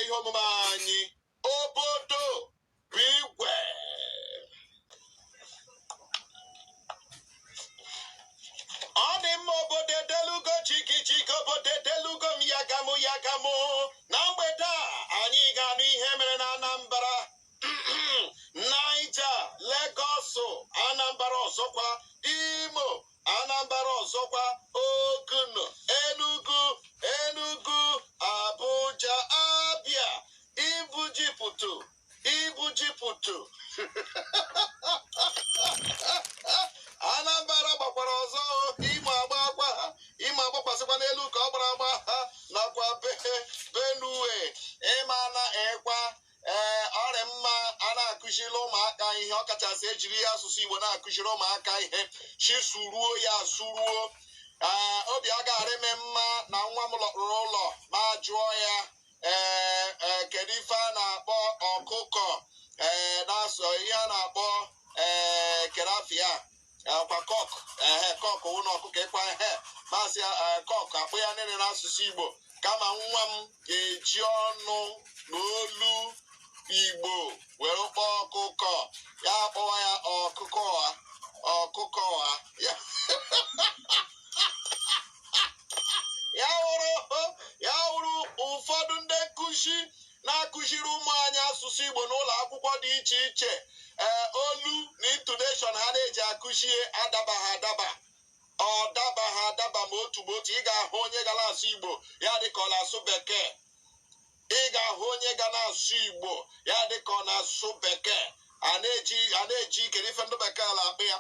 ihe omume anyị. Obodo bụ igwe. Ọ dị mma, obodo edelugo jigijigi, obodo edelugo m yagamụ yagamụ. Na mgbede a, anyị ga-anụ ihe mere na Anambra, Naija, Legọs, Anambra ọzọkwa, Imo, Anambra ọzọkwa, Ogun, Enugu, Enugu, Abuja, Abia, Ibujipụtụ, Ibujipụtụ. Anambra gbakwara ọzọ, Imo agbakwa, Imo agbakwasịkwa n'elu ka ọ gbara agba ha, nakwa Benue. Ịma na ịkwa ee ọrịa mma a na-akụziri ụmụaka ihe, ọkachasị ejiri ya asụsụ Igbo na-akụziri ụmụaka ihe, chisuruo ya suruo. Ee, obi agaghara ime mma na nwa m lọrụrụ ụlọ ma jụọ ya, ee, kedu ife a na-akpọ ọkụkọ? Ee, na-asọ ihe a na-akpọ, ee, kerafia akwa cock. Ehe, cock wụ na ọkụkọ ịkwa. Ehe, masị cock akpụ ya nene n'asụsụ Igbo, kama nwa m ga-eji ọnụ na olu Igbo were kpọọ ọkụkọ, ya akpọwa ya ọkụkọ a, ọkụkọ a. Ya wụrụ ụfọdụ ndị nkụzi na-akụziri ụmụ anyị asụsụ Igbo n'ụlọ akwụkwọ dị iche iche, ee, olu na intonation ha na-eji akụzie adaba ha adaba, ọ daba ha adaba ma otu ma otu. Ị ga-ahụ onye ga na-asụ Igbo ya dị ka ọ na-asụ bekee. Ị ga-ahụ onye ga na-asụ Igbo ya dị ka ọ na-asụ bekee. A na-eji kedu ife ndị bekee ala akpụ ya?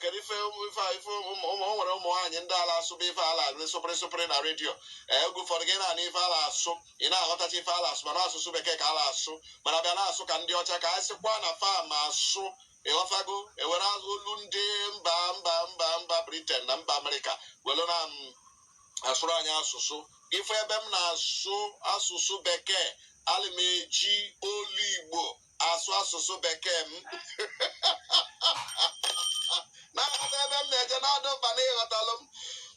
Kedu ife ife ife ụmụ o nwere ụmụ nwaanyị ndị ala asụba ife ala sụpịrị sụpịrị na redio. Ee, oge ụfọdụ gị na-anụ ife ala asụ, ị na-aghọtacha ife ala asụ, mana asụsụ bekee ka ala asụ, mana bịa na-asụ ka ndị ọcha, ka a sịkwa na fam asụ. Ịghọtago? Ewere olu ndị mba mba mba mba Britain na mba Amerịka were na asụrụ anyị asụsụ. Ife ebe m na-asụ asụsụ bekee, ana m eji olu Igbo asụ asụsụ bekee m na-aghọta ebe m na-eje na-adụ mkpa na ịghọtalụ m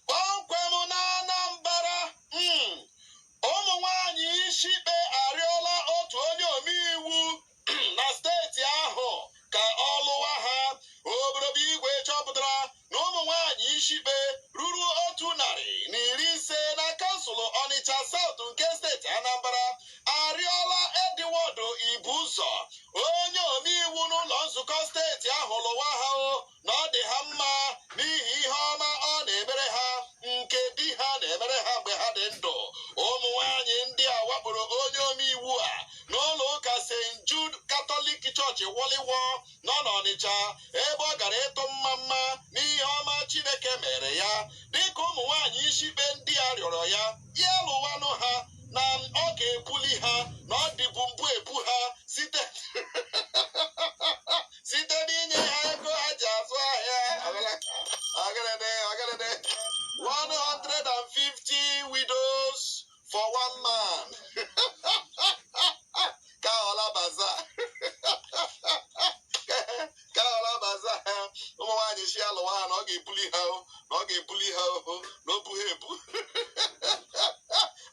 kpọmkwem. Na Anambra, ụmụ nwanyị ishikpe arịọla otu onye omeiwu na steeti ahụ ka ọ lụwa ha. Obodo igwe chọpụtara na ụmụ nwanyị ishikpe ruru 150 na kansụl Ọnịcha South nke steeti Anambra arịọla Edward Ibuzọ, onye omeiwu n'ụlọ nzukọ steeti ahụ, lụwa ha o, na ọ dị ha mma n'ihi ihe ọma ọ na-emere ha nke di ha na-emere ha mgbe ha dị ndụ. Ụmụ nwanyị ndị a wakporo onye omeiwu a n'ụlọ ụka St. Jude Catholic Church, Wọlịwọ nọ n'Ọnịcha, ebe ọ gara ịtụ mma mma n'ihe ọma Chineke mere ya. Dịka ụmụ nwaanyị ishikpe ndị a rịọrọ ya ya lụwanụ ha, na ọ ga-ebuli ha, na ọ dịbu mbụ ebu ha site n'inye ha ego ha ji azụ ahịa. Ọgịnịdị, ọgịnịdị, 150 widows for one man ka ọla baza, ka ọla baza. Ụmụ nwaanyị si alụwa ha, na ọ ga-ebuli ha o, na ọ ga-ebuli ha o, na o bu ha ebu.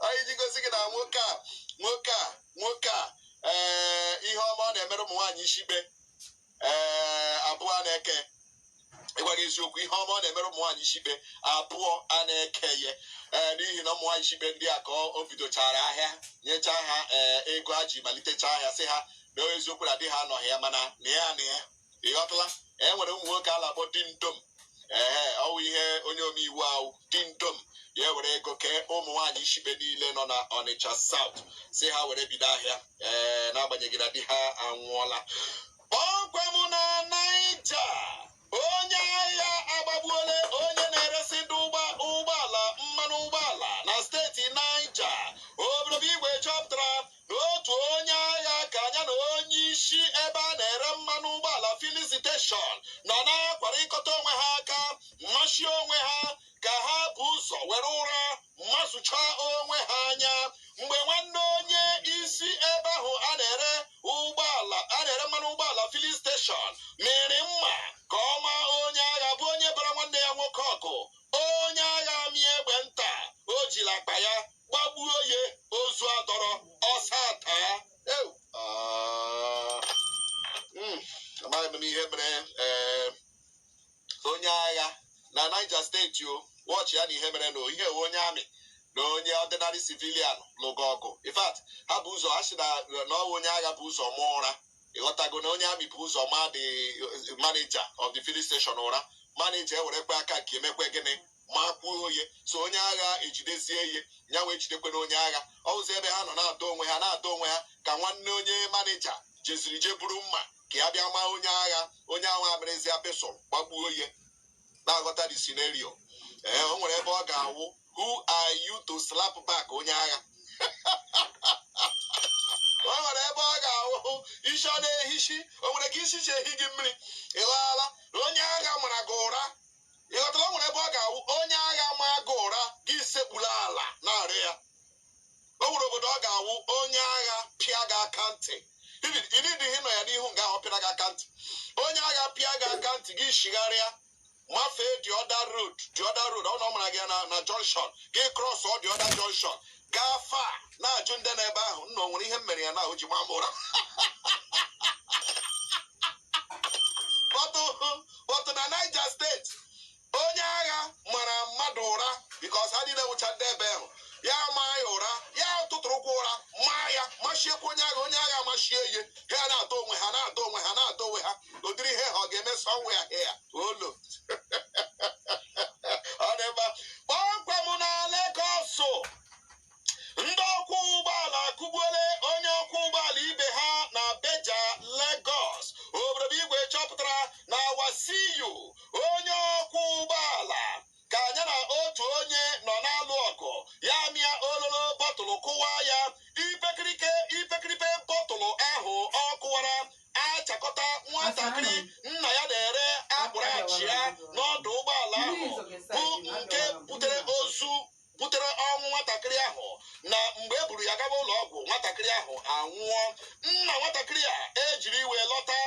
Anyị ji gosi gị na nwoke a, nwoke a, nwoke a, ee, ihe ọma ọ na-emere ụmụ nwaanyị ishikpe, ee, abụọ a na-eke. Ịgwa gị eziokwu, ihe ọma ọ na-emere ụmụ nwaanyị ishikpe abụọ a na-eke ya, ee, n'ihi na ụmụ nwaanyị ishikpe ndị a ka o bidochara ahịa, nyechaa ha, ee, ego ha ji malitecha ahịa, sị ha na eziokwu na di ha anọghị ya, mana na ya na ya. Ịghọtala? E nwere ụmụ nwoke a na-akpọ di ndom. Ehe, ọwụ ihe onye omeiwu ahụ di ndom ya were ego kee ụmụ nwaanyị ishikpe niile nọ na Ọnịcha South, si ha were bido ahịa, ee, n'agbanyeghị na di ha anwụọla. Kpọmkwem na Naija, onye agha agbagbuola onye na-eresi ndị ụgbọala mmanụ ụgbọala na steeti Naija. Obodo igwe chọpụtara na otu onye agha ka anya na onye isi ebe a na-ere mmanụ ụgbọala filling station nọ na-akwarịkọta onwe ha aka, mmachi onwe ha, ka ha bụ ụzọ were ụra mmasụcha onwe ha anya, mgbe nwanne onye isi ebe ahụ a na-ere ụgbọala, a na-ere mmanụ ụgbọala filling station, mịrị mma ka ọ maa onye agha bụ onye bara nwanne ya nwoke ọgụ. Onye agha mie egbe nta o jiri akpa ya gbagbuo ya ozu adọrọ. State o. Watch ya na ihe mere na ihe ewe onye army na onye ordinary civilian lụgo ọgụ. In fact, ha bụ ụzọ ha si na na ọwụ onye agha bụ ụzọ mụọ ụra. Ịghọtago na onye army bụ ụzọ maa the manager of the filling station ụra. Manager ewerekwa aka nke emekwe gịnị, ma kwuo oye. So onye agha ejidezie ihe ya wee jidekwe na onye agha ọwụzi ebe ha nọ na-adọ onwe ha, na-adọ onwe ha, ka nwanne onye manager jeziri je buru mma ka ya bịa maa onye agha. Onye agha merezia pistol gbagbuo oye. Na-aghọta the scenario? Ee, o nwere ebe ọ ga-awụ, who are you to slap back onye agha? O nwere ebe ọ ga-awụ isi ọ na-ehishi, o nwere ka isi si ehi gị mmiri. Ịghọala na onye agha mara gị ụra? Ịghọtara? O nwere ebe ọ ga-awụ onye agha maa gị ụra, gị sekpuru ala na-arịọ ya. O nwere obodo ọ ga-awụ onye agha pịa gị aka ntị, ịdị ịnọ ya n'ihu nga ahụ pịara gị aka ntị. Onye agha pịa gị aka ntị, gị shigharịa mafee the other road, the other road. Ọ na ọ mara gị na junction, gị cross ọ the other junction, gaa far, na-ajụ ndị n'ebe ahụ, nna, o nwere ihe m mere ya na o ji maa m ụra? But na Niger State, onye agha mara mmadụ ụra because ha niile wụcha ndị ebe ahụ. Ya maa ya ụra, ya tụtụrụkwa ụra maa ya, mashiekwa onye agha. Onye agha amashie ihe ha na-adọ onwe ha, na-adọ onwe ha, na-adọ onwe ha. Ụdịrị ihe ha ọ ga-eme somewhere here olo ọ dị mma. Kpọmkwem na Lagos, ndị ọkwọ ụgbọala akụgbuola onye ọkwọ ụgbọala ibe ha na Beja, Lagos. Obodo igwe chọpụtara na Wasiu, onye ọkwọ ụgbọala, ka anya na otu onye nọ na-alụ ọgụ, ya mịa ololo bọtụlụ kụwa ya ipekirike ipekiripe. Bọtụlụ ahụ ọ kụwara achakọta nwatakịrị nna ya na-ere akpụrụ achịa n'ọdụ ụgbọala ahụ, bụ nke butere ozu, butere ọnwụ nwatakịrị ahụ. Na mgbe e buru ya gaba ụlọ ọgwụ, nwatakịrị ahụ anwụọ. Nna nwatakịrị a ejiri iwe lọta,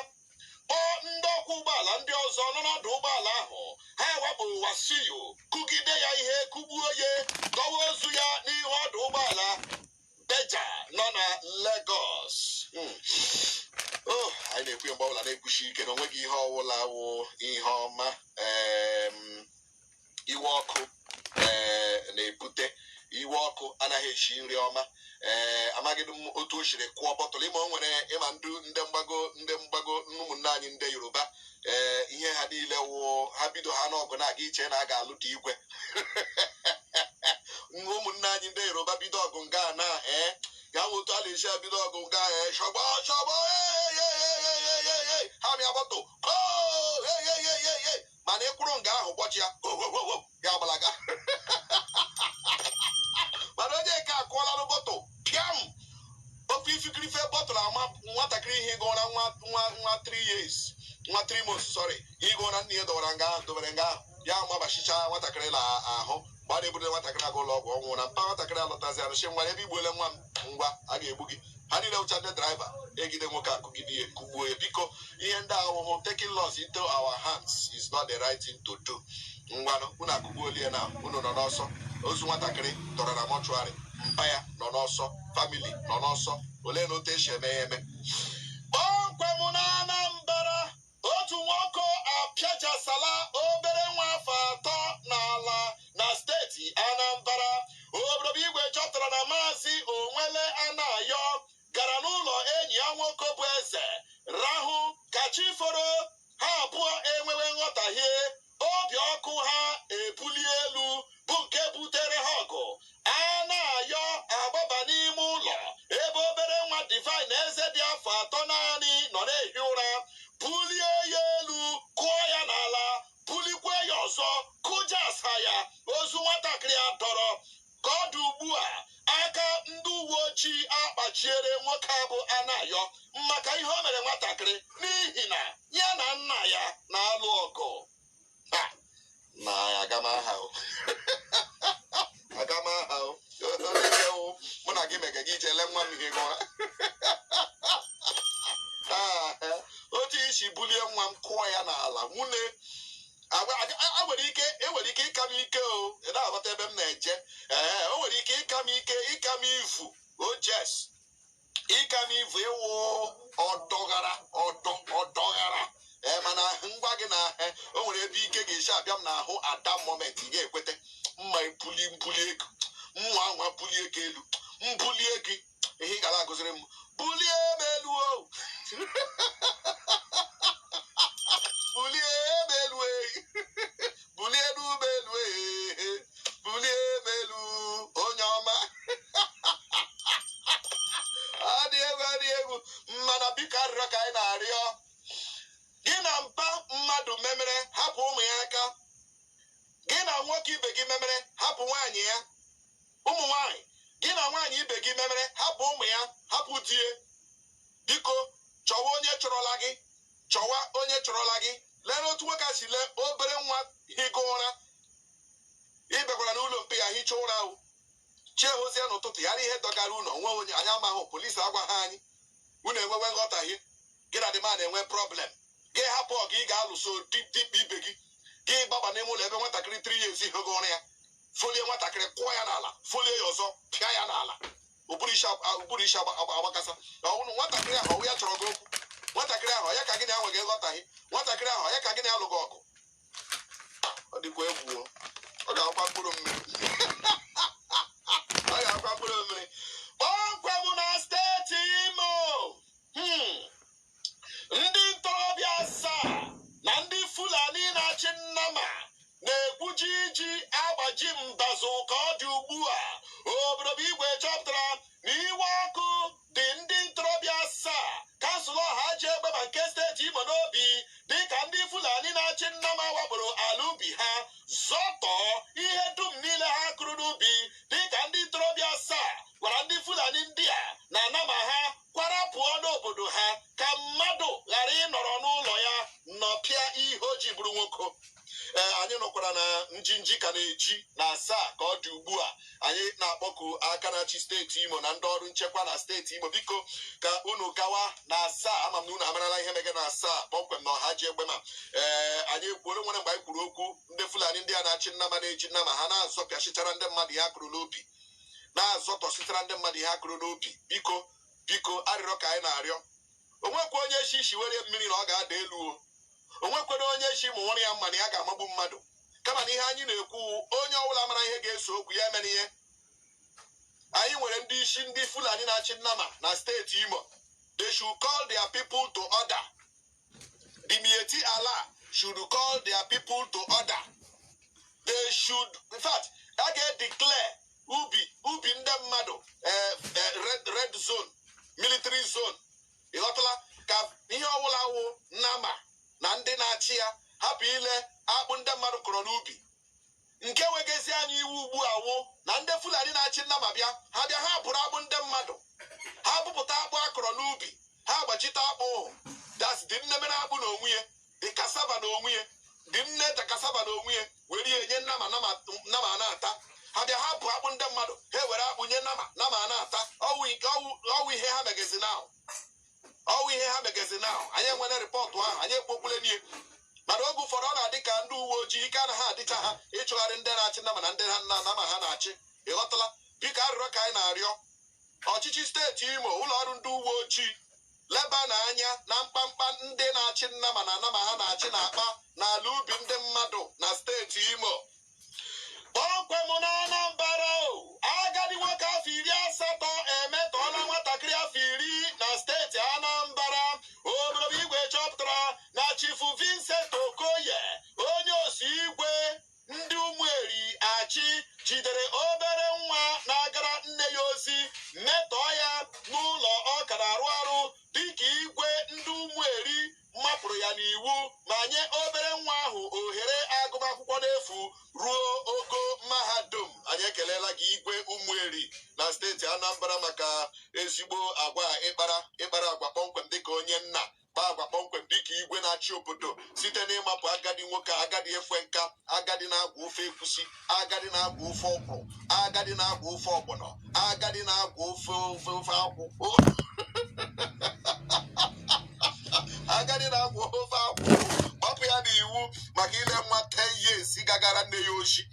kpọọ ndị ọkwọ ụgbọala ndị ọzọ nọ n'ọdụ ụgbọala ahụ. Ha ewakpo Wasiu, kụgide ya ihe, kụgbuo ya, dọwa ozu ya n'ihu ọdụ ụgbọala Beja nọ na Lagos. Oh, anyị na-ekwu ya mgbe ọbụla, na-ekwuchi ike na onweghị ihe ọwụla wụ ihe ọma iwe ọkụ na-ebute. Iwe ọkụ anaghị eshi nri ọma. Ee, amaghị m otu o siri kụọ bọtụlụ. Ịma o nwere ịma ndị ndị mgbago ụmụnne anyị ndị Yoruba, ee, ihe ha niile wụ ha bido ha n'ọgụ na-aga iche na a ga-alụ dị igwe. Ụmụnne anyị ndị Yoruba bido ọgụ nga na, ee, ya nwe otu a na-esi abido ọgụ nga. Ee, shọgbọ shọgbọ, ee, ha mịa bọtụ koo, ee, mana ịkwụrụ nga ahụ gbọchi ya, ya agbalaga. Mana onye nke akụọla bọtụ pịam, ofe ifikirife bọtụlụ ama nwatakịrị ihe ịgụra nwa nwa nwa 3 years, nwa 3 months, sorry, ịgụra nne ya dọwara nga ahụ, dobere nga ahụ, ya mabachicha nwatakịrị na ahụ. Mgbe a na-ebute nwatakịrị aga ụlọ ọgwụ, ọnwụ. Na mpa nwatakịrị alọtazi arụsị ngwa ebe igbuole nwa m, ngwa, a ga-egbu gị. Ha niile wụcha ndị driver egide nwoke akụgide ya, kụgbuo ya. Biko, ihe ndị ahụhụ, taking laws into our hands is not the right thing to do. Ngwanụ, unu akụgbuolie na unu nọ n'ọsọ. Ozu nwatakịrị tọrọ na mortuary, mpa ya nọ n'ọsọ, family nọ n'ọsọ. Olee na otu esi eme ya eme? Kpọmkwem na Anambra, otu nwoke apịachasala obere nwa afọ 3 n'ala na steeti Anambra. Obodo igwe chọpụtara na Maazị Onwele Anayo gara n'ụlọ enyi ya nwoke bụ Eze rahụ. Ka chi foro, ha abụọ enwewe nghọtahie, obi ọkụ ha ebuli elu, bụ nke butere ha ọgụ. A na-ayọ agbaba n'ime ụlọ ebe obere nwa Divine Eze dị afọ 3 naanị nọ na-ehi ụra, bulie ya elu, kụọ ya n'ala, bulikwe ya ọzọ, kụjasa ya. Ozu nwatakịrị a dọrọ ka ọ dị ugbu a. Aka ndị uwe ojii akpachiere nwoke a bụ Anayọ maka ihe o mere nwatakịrị, n'ihi na ya na nna ya na-alụ ọgụ. Ha, na agamaha o, agamaha o. O, mụ na gị mege gị jele nwa m ihe gụra. Otu isi bulie nwa m kụọ ya n'ala, nwune a nwere ike, enwere ike ịka m ike o. Ị na-aghọta ebe m na-eje? Ee, o nwere ike ịka m ike, ịka m ivu o jes, ịka m ivu ịwụ ọdọghara ọdọ ọdọghara. Ee, mana ngwa gị na o nwere ebe ike ga-esi abịa m n'ahụ at that moment, ị ga-ekwete mma mbuli mbuli ego nwa nwa bulie gị elu, mbulie gị. Ihe ị gara agụziri m, bulie m elu o, bulie m elu e, bulie elu m elu e, bulie m elu, onye ọma. Ọ dị egwu, ọ dị egwu. Mana biko, arịrịọ ka anyị na-arịọ gị na mpa mmadụ memere, hapụ ụmụ ya aka. Gị na nwoke ibe gị memere, hapụ nwaanyị ya. Ụmụ nwaanyị, gị na nwaanyị ibe gị memere, hapụ ụmụ ya, hapụ die. Biko, chọwa onye chọrọla gị, chọwa onye chọrọla gị. Lee otu nwoke a si lee obere nwa higo ụra. Ịbịakwara n'ụlọ mpe ya hichaa ụra ahụ, chiehozie n'ụtụtụ yara ihe dọgara unu onwe onye anyị amaghị. Polisi agwa ha anyị, unu enwewe nghọtahie, gị na dịma na-enwe problem, gị hapụ ọgụ ị ga-alụso dikpa ibe gị, gị gbaba n'ime ụlọ ebe nwatakịrị 3 years higo ụra ya, folie nwatakịrị, kụọ ya n'ala, folie ya ọzọ, pịa ya n'ala, ụbụrụ isi agbakasa. Ọwụnụ nwatakịrị ahụ, ọwụ ya chọrọ gị okwu? Nwatakịrị ahụ, ya ka gị na-enweghị nghọtahie? Nwatakịrị ahụ, ya ka gị na-alụ gị ọgụ? Ọ dịkwa egwu o. Ọ ga-akwa mkpụrụ mmiri, ọ ga-akwa mkpụrụ mmiri kpọmkwem na steeti Imo. Ndị ntorobịa asaa na ndị Fulani na-achị nnama na-egwuji ji agbaji mbazụ ka ọ dị ugbu a. Obodo bụ igwe chọpụtara na iwe ọkụ dị ndị ntorobịa asaa kansụl Ọhaji Egbema nke steeti Imo n'obi, dịka ndị Fulani na-achị nnama wakporo ala ubi ha, zọtọọ ihe dum niile ha kụrụ n'ubi, dịka ndị ntorobịa asaa gwara ndị Fulani ndị a na nama ha kwara pụọ n'obodo ha, ka mmadụ ghara ịnọrọ n'ụlọ ya nọpịa ihe o ji bụrụ nwoke. Ee, anyị nụkwara na njinji ka na-eji na asaa ka ọ dị ugbu a. Anyị na-akpọku aka na-achị steeti Imo na ndị ọrụ nchekwa na steeti Imo, biko, ka unu gawa na asaa. Ama m na unu amarala ihe mege na asaa kpọmkwem na Ọhaji Egbema. Ee, anyị ekwuola nwere mgbe anyị kwuru okwu ndị Fulani ndị a na-achị nnama, na-eji nnama ha na-azọpịachịchara ndị mmadụ ihe akụrụ n'ubi, na-azọtọsịtara ndị mmadụ ihe akụrụ n'ubi. Biko, biko, arịrịọ ka anyị na-arịọ. Onwekwa onye shi shiwere mmiri na ọ ga-ada elu o. Onwekwere onye shi mụ nwere ya mma na ya ga-amagbu mmadụ. Kama na ihe anyị na-ekwu, onye ọbụla mara ihe ga-eso okwu ya emere ihe. Anyị nwere ndị isi ndị Fulani na-achị nnama na steeti Imo. They should call their people to order. The Miyetti Allah should call their people to order. They should, in fact, a ga-declare ubi ubi ndị mmadụ red zone, military zone. Ịghọtala? Ka ihe ọbụla wụ nnama na ndị na-achị ya hapụ ile akpụ ndị mmadụ kọrọ n'ubi. Nke wegezi anyị iwu ugbu a wụ na ndị Fulani na-achị nnama bịa, ha bịa, ha bụrụ akpụ ndị mmadụ, ha bụpụta akpụ akọrọ n'ubi, ha gbachite akpụ ụhụ. That's dị nne mere akpụ n'onwe ya, dị cassava n'onwe ya, dị nne ta cassava n'onwe ya, were ya nye nnama, nama nama na-ata. Ha bịa, ha bụ akpụ ndị mmadụ, ha ewere akpụ nye nama, nama na-ata. Ọwụ ọwụ ihe ha megezi now, ọwụ ihe ha megezi now. Anyị enwere report ahụ, anyị ekpokwule nie. Mana oge ụfọdụ ọ na-adị ka ndị uwe ojii ike anaghị adịcha ha ịchụgharị ndị na-achị nnama na ndị ha nna nama ha na-achị. Ịghọtala? Biko, arịrịọ ka anyị na-arịọ ọchịchị steeti Imo, ụlọ ọrụ ndị uwe ojii, leba n'anya na mkpamkpa ndị na-achị nnama na nama ha na-achị na-akpa n'ala ubi ndị mmadụ na steeti Imo. Kpọmkwem na Anambra o, agadi nwoke afọ 80 emetọọla nwatakịrị afọ 10 na steeti Anambra. Obodo igwe chọpụtara na Chifu Vincent Okoye, onye osi igwe ndị Ụmụeri Achị, jidere obere nwa na-agara nne ya ozi, metọọ ya n'ụlọ ọ ka na-arụ arụ, dịka igwe ndị Ụmụeri mapụrụ ya n'iwu ma nye obere nwa ahụ ohere agụmakwụkwọ n'efu ruo ogo mahadum. Anyị ekelela gị, igwe Ụmụeri na steeti Anambra, maka ezigbo agwa ịkpara ịkpara agwa kpọmkwem dịka onye nna, kpaa agwa kpọmkwem dịka igwe na-achị obodo, site n'ịmapụ agadi nwoke, agadi efe nka, agadi na-agwa ofe ekwusi, agadi na-agwa ofe ọkwụrụ, agadi na-agwa ofe ọgbọnọ, agadi na-agwa ofe akwụ, agadi na-agwa ofe akwụ, gbapụ ya n'iwu maka ile nwa 10 years gagara nne ya oshi.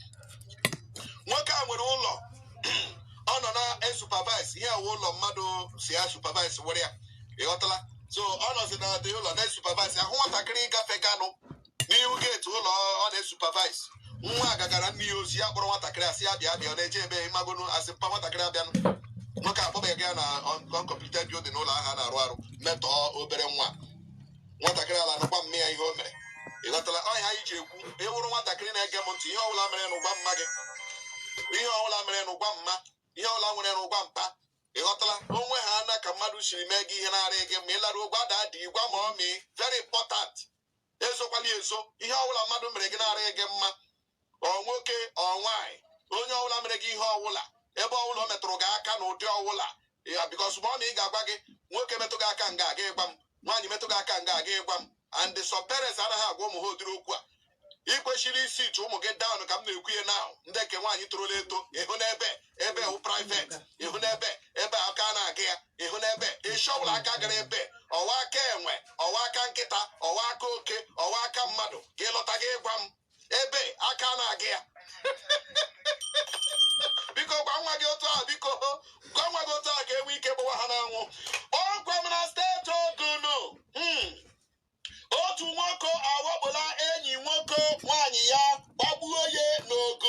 Nwoke a nwere ụlọ ọ nọ na supervise ihe awa ụlọ mmadụ si ya supervise were ya. Ịghọtala? So ọ nọzi na dị ụlọ na-esupervise, ahụ nwatakịrị gafe ganụ n'ihu gate ụlọ ọ na-esupervise. Nwa gagara nne ya ozi, ya kpọrọ nwatakịrị, asị ya bịa, bịa. Ọ na-eje ebe ịmagonu, asị mpa nwatakịrị abịanụ. Nwoke akpọbeghị ya na uncompleted building, ụlọ ahụ a na-arụ arụ, metọọ obere nwa, nwatakịrị ala nụkwa mme ya ihe o mere. Ị ghọtala ọhịa anyị ji ekwu? Ịwụrụ nwatakịrị na-ege m ntị, ihe ọbụla mere n'ụgwa mma gị, ihe ọbụla mere n'ụgwa mma, ihe ọbụla nwere n'ụgwa mpa, ị ghọtala onwe ha ana ka mmadụ siri mee gị ihe na-arị gị ma ị lara ụgwọ ada dị gwa ma ọ mị. Very important, ezokwala ezo. Ihe ọbụla mmadụ mere gị na-arị gị mma, ọ nwoke, ọ nwaanyị, onye ọbụla mere gị ihe ọbụla, ebe ọbụla o metụrụ gị aka n'ụdị ọbụla ya, because ma ọ na ị ga-agwa gị nwoke metụ gị aka nga aga ịgwa m, nwaanyị metụ gị aka nga aga ịgwa m. And some parents anaghị agwa ụmụ ha ụdịrị okwu a. Ị kwesịrị isi iche ụmụ gị down ka m na-ekwu ya now. Ndị nke nwaanyị torola eto, ịhụ n'ebe ebe wụ private, ịhụ n'ebe ebe aka na-aga ya, ịhụ n'ebe ịshọ ọbụla aka gara ebe, ọwa aka enwe, ọwa aka nkịta, ọwa aka oke, ọwa aka mmadụ, ka ịlọta gị gwa m ebe aka na-aga ya. Biko gwa nwa gị otu ahụ, biko gwa nwa gị otu ahụ ka enwe ike gbawa ha n'anwụ. Kpọmkwem na steeti Ogunu, otu nwoke awakpola enyi nwoke nwaanyị ya, gbagbuo ya n'Ogun.